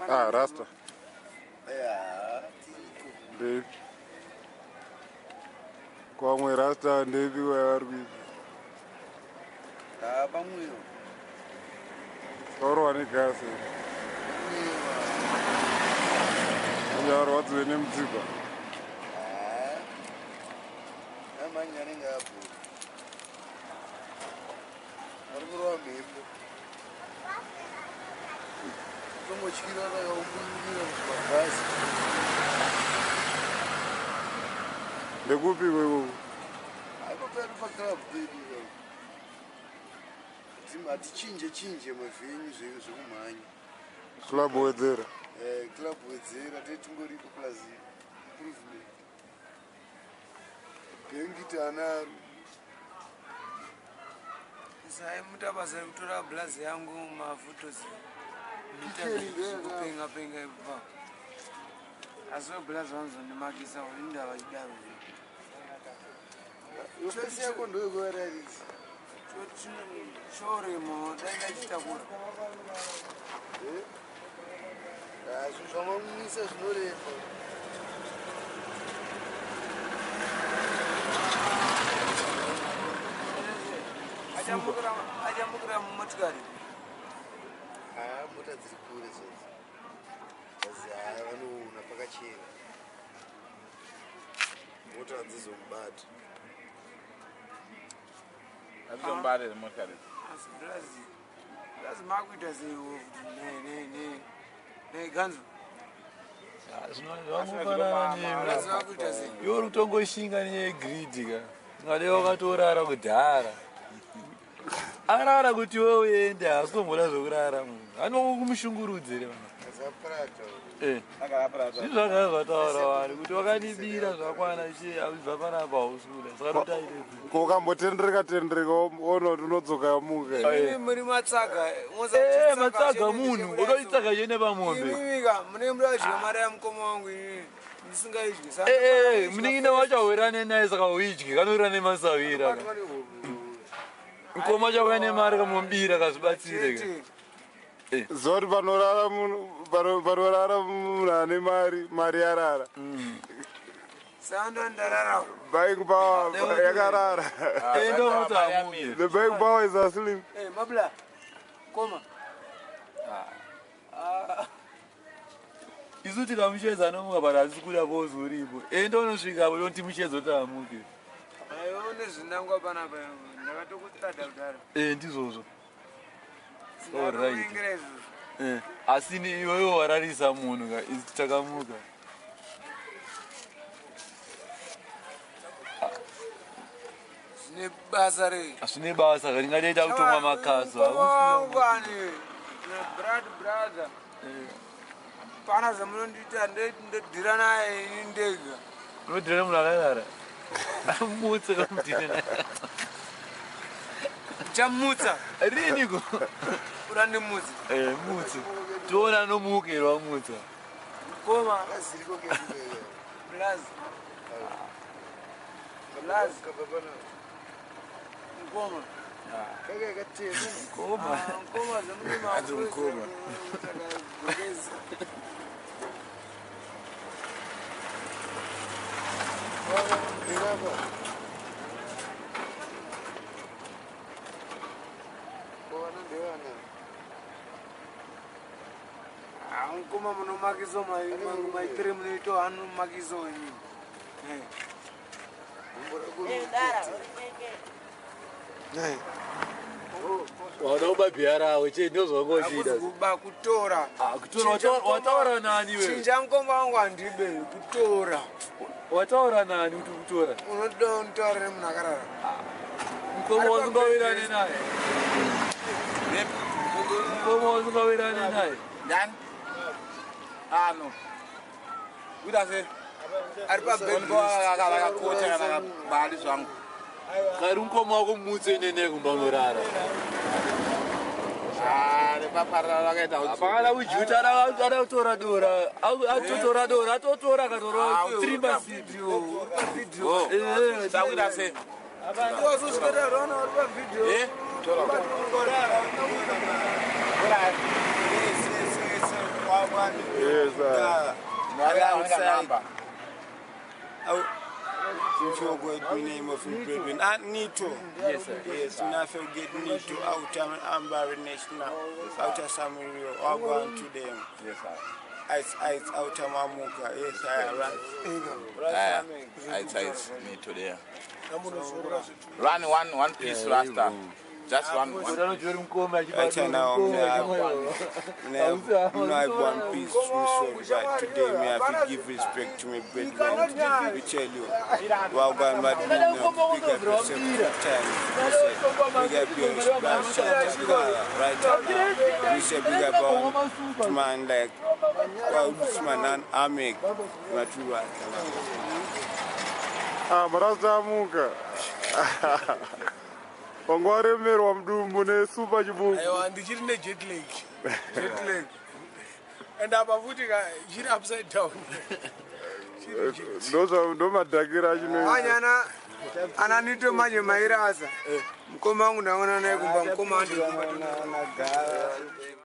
Ah, rasta. Ya, tiriko. Ndeipi? Kwamwe rasta ndeipi kwavari kuita? Ah, pamweyo. Varohwa negasi. Pamweyo. Manje varwadziwe nemutsipa. Ah. Amanye anenge apo. Vari kurova mhepo. Tongotyira vakaumbunyira mumabhazi. Ndekupi ikoko? Aipo pedu paclub pedu ipapo. Hatichinje chinje mavenue zvekumhanya. Club Wedzera. Eh, club Wedzera tetingoripo plus improvement. Bhengi tanaro. Sai mutabasa rekutora blazi yangu mafotos kupenga penga ipapo. Asi weblazi vanozondimakisa kuti indava idaro. Choice yako ndoyekuvarairidza. Choremo dai ndachitakura. Eh? Ah, zvinhu zvamamwisa zvinorema. Achamukira mumotikari. Ah, mota dziri kure dzodzi. Asi haa vanoona pakachena. Mota hadzizomubati. Hadzizomubati here motikari? Asi blazi. Blazi makuita sei ne ne ganzo. Zvamufanana Blazi makuita sei? iwe uri kutongoshinga nenyaya yegridi ka ungadai wakatorara kudhara arara kuti iwe uende haasi tomboda zvekurara munhu anokumushungurudza here vanhu Azaprata. Eh. Zvinhu zvakanga zvataura wani kuti wakandibira zvakwana che abva panapa hausi kuda saka totaite Ko ukambotendereka tendereka woona kuti unodzoka yamuka. Imi muri matsaga. Eh, matsaga munhu utoitsaga chene pamombe. Imimika munenge muda kudya mari yamukoma wangu inini ndisingaidyi. Saka Eh, eh, munin'ina wacho awirane naye saka uidye kanowirirana nemasawira ka. Mukoma chauya nemari kamumbira kazvibatsire ka. Ziva kuti panorara munhu panorara munhu ane mari mari yarara. Sando ndarara. Buying power yakarara. Enda unoti amuke. The buying power is asleep. Eh, mabla. Koma. Ah. Isu tikamushedza anomuka but hatisi kuda bozi uripo. Enda unosvika apo tonti mushedzo kuti amuke. Aiwa une zvinangwa panapa ndakatokutsada kudhara. Eh, ndizvozvo. Alright. Ndakakuvingira izvozvo. Eh, asi iwewe wararisa munhu ka isu takamuka. Zvine basa rei? Zvine basa ka ringaita kutomwa makaso. Mukoma wangu ani na brad brother. Pana zvamunondiita ndodhira naye ini ndega. Unodhira nemunhu akarara. Mutse kamudhira naye. Chamutsa. Riniko? Urandimutse. Eh, mutse. Toona anomukerwa mutsa. Koma. Kaziriko kedu keke. Blazi. Blazi. Kabva panapa. Mukoma. Kaka yakatema. Mukoma. Ah, mukoma zvamune Hanzi mukoma. Irapa. Vana ndevana. Ah, mukoma munomakiso maitire munoita anomakiso inini. Eh. Gumbo rako Eh. Wauda kuba bhiya rawo che ndozvawanga uchiita. Hakuzi kuba kutora. Ah, kutora wataura nani wewe? Chinja mukoma wangu handibe kutora. Wataura nani kuti kutora? Unoda unitaurire munhu akarara. Mukoma wasingawirane naye. Mukoma wasingawirane naye. Ndani? Ah, no. Kuita sei? Ari pabed. Vakakota kana bali zvangu. Kari mukoma wako mutse nene kumba unorara. Ah, repaparara rakaita Hapana kujuta ada kutora dora. Atotora dora, atotora akatora trimba seed. Oh. Eh, Sakuita sei? Wazoswera rona uri pavideo. Eh? Tora. Yes, sir. Gava. Number. If you go with name of brethren. Ah, Nito. Yes, sir. Yes, nothing get Nito out of Ambari National, out of Samaria, I'll go on to them. Yes, sir. Ice, ice, out of Mamuka. Yes, I am. Aya, it's it's me today. Run one piece, Rasta. Just one. Unotora mukoma Right now, I have one piece to so but today me have to give respect to my brethren. We tell you, well, God, but me now big up yourself time. We say, big up your shout right now. We say big up on man like, well, this man and Amek, Matura. Ah, marasta amuka. Wanga waremerwa mudumbu nesupa chibuku. Aiwa, ndichiri nejet lag, jet lag, and apa futi ka chiri upside down. Ndomadhakira achinoita. Anyana ananito manje mairasa. Mukoma wangu ndaona naye kumba, mukoma wangu.